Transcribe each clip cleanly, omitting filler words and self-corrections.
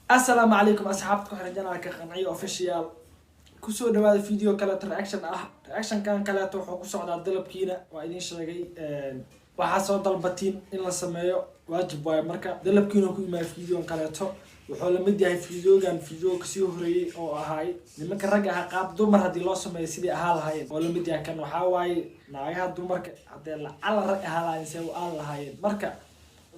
Asalaamu calaykum asxaabta ku xiran channelka Qanciyo Official. Kusoo dhawaada video kaleeto reaction ah. Reactionkan kaleeto wuxuu ku socdaa dalabkiina. Waa idin sheegay, waxaa soo dalbatiin in la sameeyo waajib waayo. Marka dalabkiina ku imaaya videogan kaleeto wuxuu la mid yahay videogan video kasii horeeyey oo ahaay nimanka ragga ahaa qaab dumar haddii loo sameeyo sidii ahaa lahaayeen oo la mid yahay. Kan waxaa waaye naagaha dumarka haddee lacala rag ahaa lahaayeen see u aan lahaayeen. Marka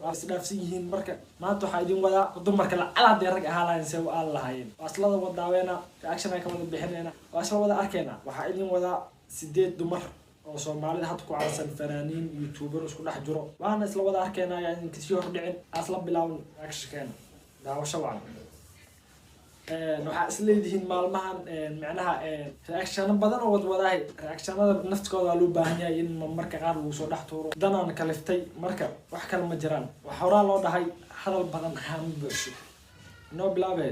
waa isdhaafsan yihiin. Marka maanta waxaa idin wadaa dumarka lacala haddee rag ahaa lahaayeen see u aan lahaayeen. Waa islada wadaaweena, reaction ay ka wada bixinayna, waa isla wada arkayna. Waxaa idin wadaa 8 dumar oo Soomaalida hadda ku caansan, fanaaniin, youtuber isku dhex jiro. Waana isla wada arkayna. Ayaa idin kasii hordhicin, asla bilaabn reactionkeena. Daawasho wacan. Waxaa isleedihiin maalmahan micnaha reactiono badan oo wadwadaahay. Reactionada naftikooda waa loo baahan yahay in marka qaar lagu soo dhex tuuro. Danaan kaliftay, marka wax kale ma jiraan. Wax horaa loo dhahay, hadal badan haama buuxsho. Inoo bilaabe.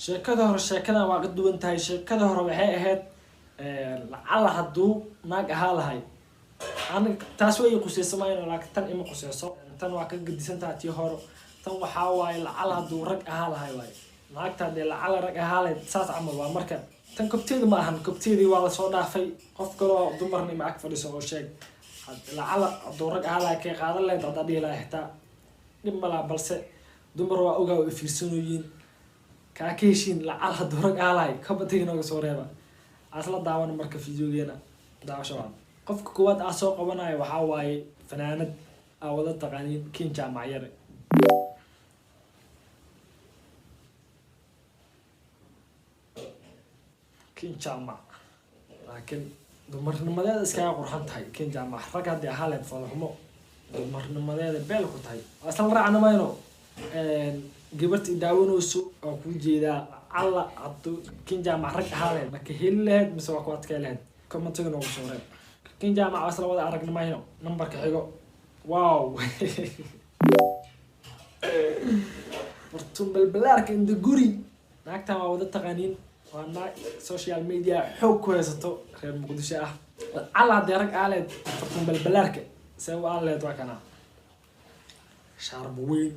Sheekada hore sheekadan waa ka duwan tahay. Sheekada hore waxay ahayd lacala hadduu naag ahaa lahay. Aniga taas way quseyso mayno, laakiin tan ima quseyso. Tan waa ka gedisan tahay tii hore. Tan waxaa waaye lacala hadduu rag ahaa lahay waaye. Naagta dee lacala rag ahaa lahayd saas camal waa. Marka tan kobteedi ma ahan, kobteedii waa lasoo dhaafay. Qof kaloo dumarna ima ag fadhiso oo sheeg lacala hadduu rag ahaa lahay kay qaadan lahayd haddaa dhihi lahay xitaa dhib ma laha, balse dumar waa ogaa oo fiirsanooyiin kaa ka heshiin. Lacala hadduu rag ahaa lahay kabatiga nooga soo reeba. Asla daawan marka videogeena. Daawasho wacan. Qofka koowaad aa soo qabanayo waxaa waaye fanaanad aa wada taqaaniin, Kin Jaamac Yare. Kin Jaamac laakiin dumarnimadeeda iskaga qurxan tahay. Kin Jaamac rag haddii ahaa lahayd foolxumo, dumarnimadeeda beel ku tahay. Waa isla raacna mayno. Gabarta i daawanayso waa kuu jeedaa. Alla hadduu Kin Jaamac rag ahaa lahayd ma ka heli lahayd mise waa ku adkay lahayd? Commentiga noogu soo reeb. Kin Jaamac waa isla wada aragna mayno. Numberka xigo, wow, Fartuun Balbalaarka inda guri. Naagtan waa wada taqaaniin, waa naag social media xoog ku haysato, reer Muqdisho ah. Alla haddee rag aaleed Fartuun Balbalaarka see u aaleed? Waa kana shaarba weyn,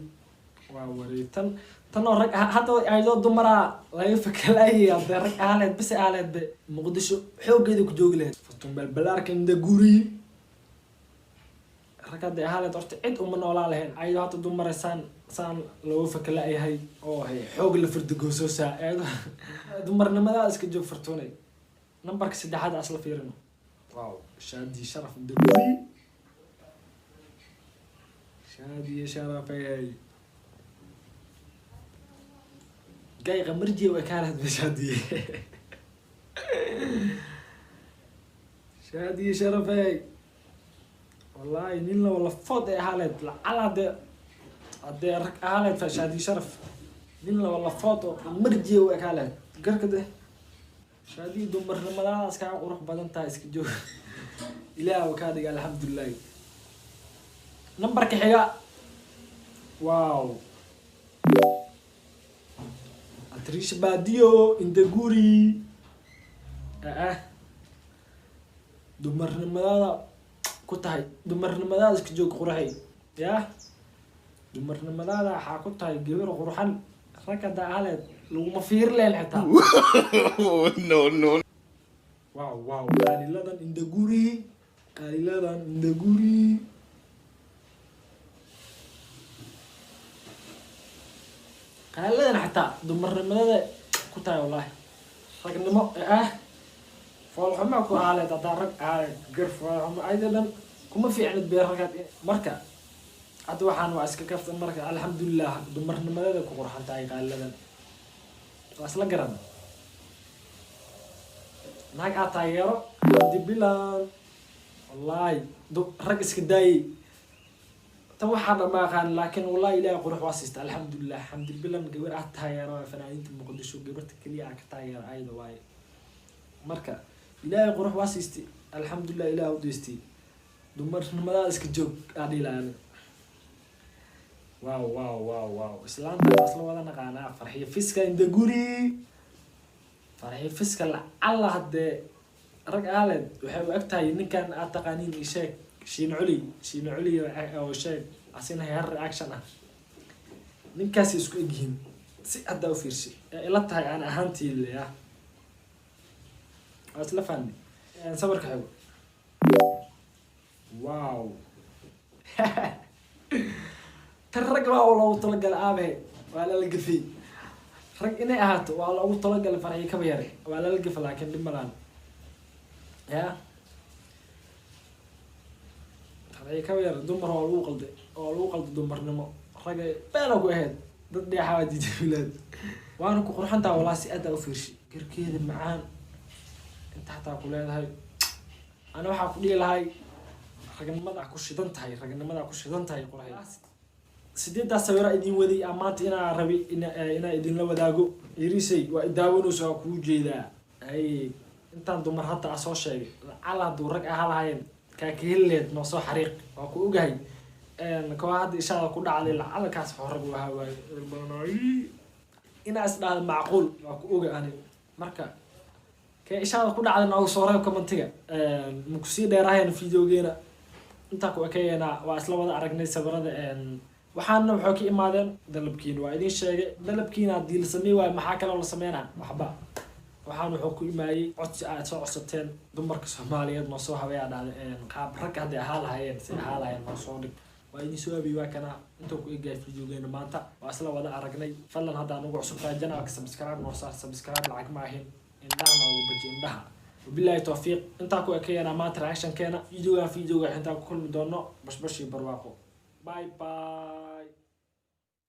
waa wareegtan. Tan oo rag hadda ayadoo dumaraa laga fakelayay, haddee rag aaleed bise aaleed be Muqdisho xooggeeda ku joogi lahayd. Fartuun Balbalaarka inda guri rag hadday ahaaleed horta cid uma noolaa lahayn. Ayadoo hadda dumara saan saan looga fakalayahay oo hay xoog la fardigoosoosaa. Ayadoo dumarnimadaa iska joog Fartuunay. Nambarka saddexaad asla fiirino. Wow, Shaadi Sharaf inda guri. Shaadi Sharafey gay qamarjiya way kaa lahayd ba. Shaadiye, Shaadiye Sharafey, wallahi nin la wala food ay ahaa lahayd lacala haddee rag ahaa lahayd fa Shaadiye Sharaf nin la wala food oo qamarjiya way kaa lahayd garka de. Shaadiye, dumarnimadaadaas kaa qurux badan tahay, iska joog. Ilaah kaa dhiga, alxamdulilahi. Nambarka xiga, wow, Atriisha Baadiyo Indaguri. Dumarnimadaada ku tahay, dumarnimadaada iska joog qurxay. Yah, dumarnimadaada waxaa ku tahay gabar qurxan. Rag hadda ahleed laguma fiiri lahayn xitaa. No, no. Wow, wow, qaaliladan indaguri, qaaliladan indaguri. Qaaliladan xataa dumarnimadada ku tahay, wallahi ragnimo foolxumo ku aaleed haddaa rag aaleed gar foolxumo ayada dhan kuma fiicnid beer ragaad. Marka hadda waxaan waa iska kaftan. Marka alxamdulilah, dumarnimadada ku qurxan tahay qaaliladan. Waa isla garan. Naag aad taageero, Xamdi Bilan. Wallahi rag iska daayey tan waxaa dhamaaqaan, laakiin wallahi Ilaahay qurux waa siista, alxamdulilah. Xamdi Bilan gabar aad taageero waa fanaaniinta Muqdisho, gabarta keliya aa ka taageero ayada waaye. Marka Ilaahay qurux waa siistay, alxamdulilah, Ilaah u deystay. Dumarnimadaa iska joog aa dhihi lahaa aniga. Wow, wow, wow, wow, islaanta waa isla wada naqaanaa, Farxiyo Fiska inda guri. Farxiyo Fiska lacala haddee rag aaleed waxay u eg tahay ninkan aad taqaaniin, ii sheeg. Shiin Culi, Shiin Culi oo sheeg asina heer reaction ah. Ninkaasi isku egyihiin si haddaa u fiirsi ee ila tahay aan ahaantii le ah, waa isla fahmi. Sawirka xigo, wow, tan rag waa loogu talagalay aabe, waa lala gafay. Rag inay ahaato waa loogu talagalay. Farxiyo Kaba Yare waa lala gafa, laakiin dhib malaan ya. Farxiyo Kaba Yare dumar waa lagu qalday, oo lagu qalday dumarnimo. Ragay beena ku ahayd, dad dheexa waa diiday wilaad. Waana ku qurxantaa walaa, si aad aa u fiirshi garkeeda macaan inta hataa ku leedahay. Ana waxaa ku dhihi lahay ragnimada ku shidan tahay, ragnimada ku shidan tahay qurahay. 8-daas sawira idin waday aa maanta inaa rabi inaa idinla wadaago. Irisay waa idaawanayso, waa kuu jeedaa. Ay intaan dumar hadda aa soo sheegay, lacala hadduu rag ahaa lahaayeen kaa ka heli lehed, noo soo xariiq, waa ku ogahay. Kawaa hadda ishaada ku dhacday, lacala kaas wuxuu rag u ahaa waaye inaa is dhahda macquul, waa ku oga ani. Marka kee ishaada ku dhacday noogu soo reeb commentiga. Maku sii dheerahayn videogeena, intaa ku ekeeyeena. Waa isla wada aragnay sawirada. Waxaana waxay ka imaadeen dalabkiina, waa idin sheegay dalabkiina. Haddii la samey waayo, maxaa kaloo la sameynaa? Waxba. Waxaan wuxuu ku imaayey codsi aad soo codsateen. Dumarka Soomaaliyeed noo soo habeeyaa dhahda, qaab rag hadday ahaa lahayeen, say ahaa lahayeen noo soo dhig. Waa idin soo habiyey, waa kana. Intuu ku egahay videogeena maanta, waa isla wada aragnay. Fadlan haddaa nagu cusub tahay channelka, subscribe noo saar. Subscribe lacag ma ahin, indhaha noogu baji indhaha. Wabillahi tawfiiq. Intaa ku ekeyanaa maanta reactionkeena. Videogan videoga intaan ku kulmi doono, bashbash iyo barwaaqo. Bye bye.